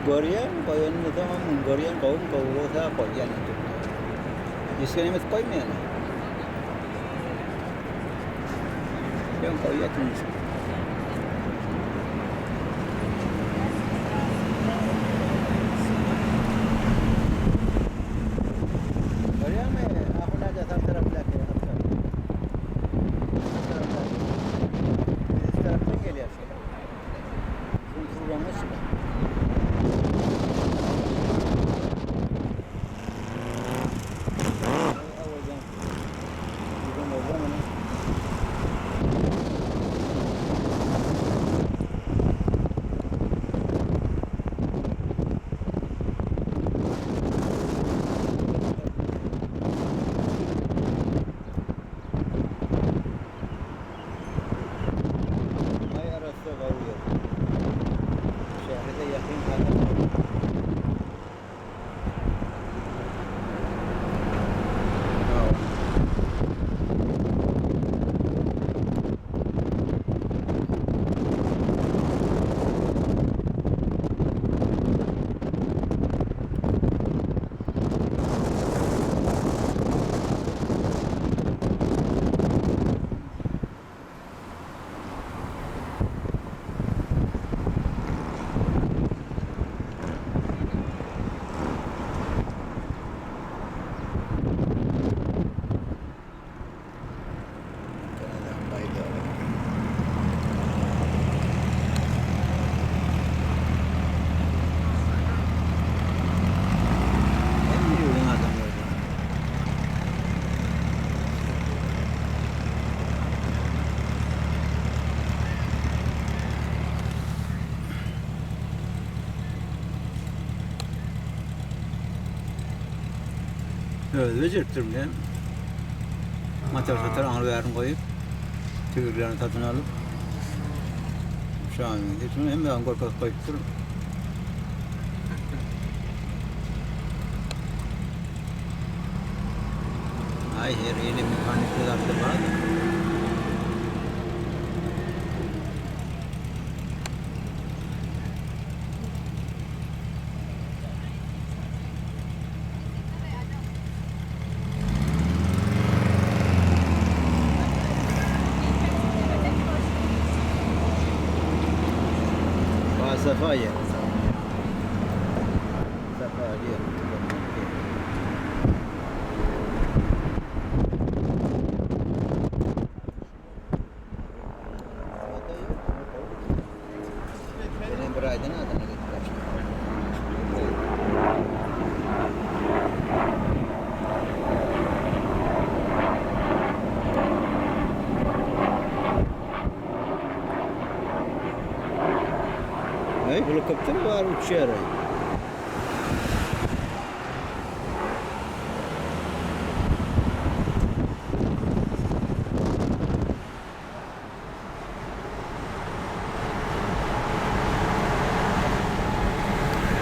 Görýän, goýanyndan soňam görýän, gowumy, gowy bolsa goýýan ýutubda. Isleýän goýmaýan. Ýöne goýýan. Görýäňmi? Ahun aja sag tarapdaky hapsa. Sag tarapdaky. Biz tarapdan gelýär. Aý arassa gowy ýer. Şähere-de ýakyn hasap. Özi bejeripdir bilen. Motor satar aňry bärini goýup, tigirlerini satyn alyp, şaň, şunu hemme ýagyn görkezip goýupdyr. Ay her hili mekanikli zatlar bar. Safa ýer. Safa ýer. Benim bir aydan adana gittiler. Hey, helikopter var uçýar.